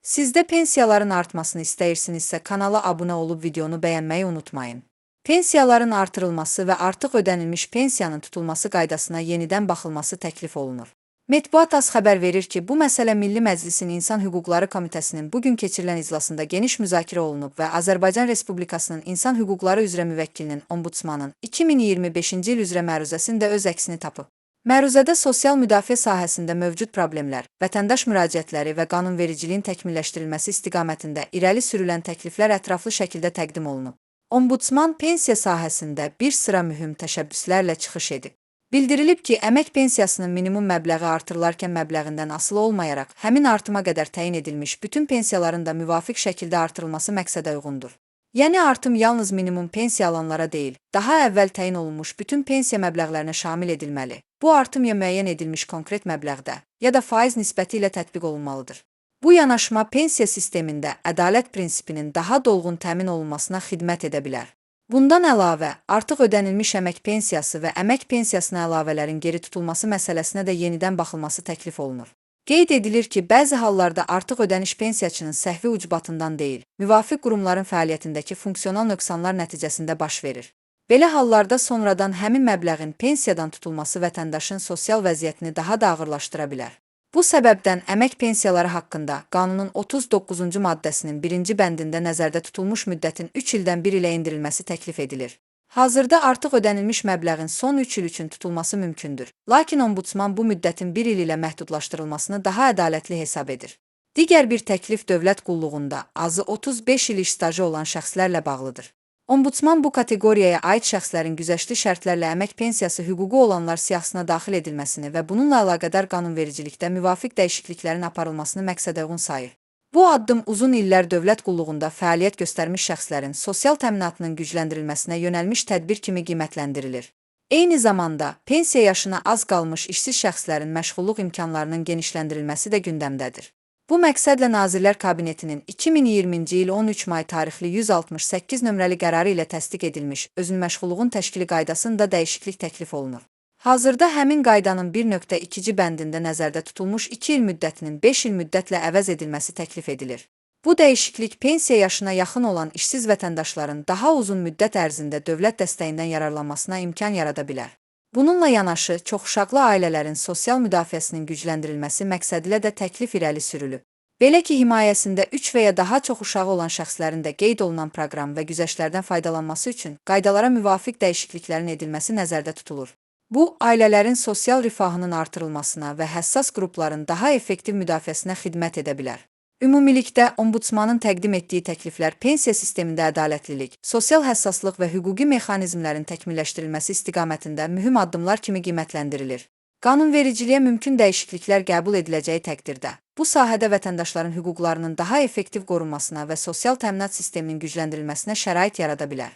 Siz də pensiyaların artmasını istəyirsinizsə kanala abunə olub videonu bəyənməyi unutmayın. Pensiyaların artırılması və artıq ödənilmiş pensiyanın tutulması qaydasına yenidən baxılması təklif olunur. Mətbuat az xəbər verir ki, bu məsələ Milli Məclisin İnsan Hüquqları Komitəsinin bu gün keçirilən iclasında geniş müzakirə olunub və Azərbaycan Respublikasının İnsan Hüquqları üzrə müvəkkilinin, Ombudsmanın 2025-ci il üzrə məruzəsində öz əksini tapıb. Məruzədə sosial müdafiə sahəsində mövcud problemlər, vətəndaş müraciətləri və qanunvericiliyin təkmilləşdirilməsi istiqamətində irəli sürülən təkliflər ətraflı şəkildə təqdim olunub. Ombudsman pensiya sahəsində bir sıra mühüm təşəbbüslərlə çıxış edib. Bildirilib ki, əmək pensiyasının minimum məbləği artırılarkən məbləğindən asılı olmayaraq həmin artıma qədər təyin edilmiş bütün pensiyaların da müvafiq şəkildə artırılması məqsədə uyğundur. Yəni artım yalnız minimum pensiya alanlara deyil, daha əvvəl təyin olunmuş bütün pensiya məbləğlərinə şamil edilməli. Bu artım ya müəyyən edilmiş konkret məbləğdə, ya da faiz nisbəti ilə tətbiq olunmalıdır. Bu yanaşma pensiya sistemində ədalət prinsipinin daha dolğun təmin olunmasına xidmət edə bilər. Bundan əlavə, artıq ödənilmiş əmək pensiyası və əmək pensiyasına əlavələrin geri tutulması məsələsinə də yenidən baxılması təklif olunur. Qeyd edilir ki, bəzi hallarda artıq ödəniş pensiyaçının səhvi ucbatından deyil, müvafiq qurumların fəaliyyətindəki funksional nöqsanlar nəticəsində baş verir. Belə hallarda sonradan həmin məbləğin pensiyadan tutulması vətəndaşın sosial vəziyyətini daha da ağırlaşdıra bilər. Bu səbəbdən əmək pensiyaları haqqında qanunun 39-cu maddəsinin 1-ci bəndində nəzərdə tutulmuş müddətin 3 ildən 1 ilə endirilməsi təklif edilir. Hazırda artıq ödənilmiş məbləğin son 3 il üçün tutulması mümkündür. Lakin ombudsman bu müddətin 1 il ilə məhdudlaşdırılmasını daha ədalətli hesab edir. Digər bir təklif dövlət qulluğunda azı 35 il iş stajı olan şəxslərlə bağlıdır. Ombudsman bu kateqoriyaya aid şəxslərin güzəştli şərtlərlə əmək pensiyası hüququ olanlar siyahısına daxil edilməsini və bununla əlaqədar qanunvericilikdə müvafiq dəyişikliklərin aparılmasını məqsədəuyğun sayır. Bu addım uzun illər dövlət qulluğunda fəaliyyət göstərmiş şəxslərin sosial təminatının gücləndirilməsinə yönəlmiş tədbir kimi qiymətləndirilir. Eyni zamanda pensiya yaşına az qalmış işsiz şəxslərin məşğulluq imkanlarının genişləndirilməsi də gündəmdədir. Bu məqsədlə Nazirlər Kabinetinin 2020-ci il 13 may tarixli 168 nömrəli qərarı ilə təsdiq edilmiş özünməşğulluğun təşkili qaydasında dəyişiklik təklif olunur. Hazırda həmin qaydanın 1.2-ci bəndində nəzərdə tutulmuş 2 il müddətinin 5 il müddətlə əvəz edilməsi təklif edilir. Bu dəyişiklik pensiya yaşına yaxın olan işsiz vətəndaşların daha uzun müddət ərzində dövlət dəstəyindən yararlanmasına imkan yarada bilər. Bununla yanaşı, çoxuşaqlı ailələrin sosial müdafiəsinin gücləndirilməsi məqsədilə də təklif irəli sürülüb. Belə ki, himayəsində 3 və ya daha çox uşağı olan şəxslərin də qeyd olunan proqram və güzəştlərdən faydalanması üçün qaydalara müvafiq dəyişikliklərin edilməsi nəzərdə tutulur. Bu, ailələrin sosial rifahının artırılmasına və həssas qrupların daha effektiv müdafiəsinə xidmət edə bilər. Ümumilikdə, Ombudsmanın təqdim etdiyi təkliflər pensiya sistemində ədalətlilik, sosial həssaslıq və hüquqi mexanizmlərin təkmilləşdirilməsi istiqamətində mühüm addımlar kimi qiymətləndirilir. Qanunvericiliyə mümkün dəyişikliklər qəbul ediləcəyi təqdirdə, bu sahədə vətəndaşların hüquqlarının daha effektiv qorunmasına və sosial təminat sisteminin gücləndirilməsinə şərait yarada bilər.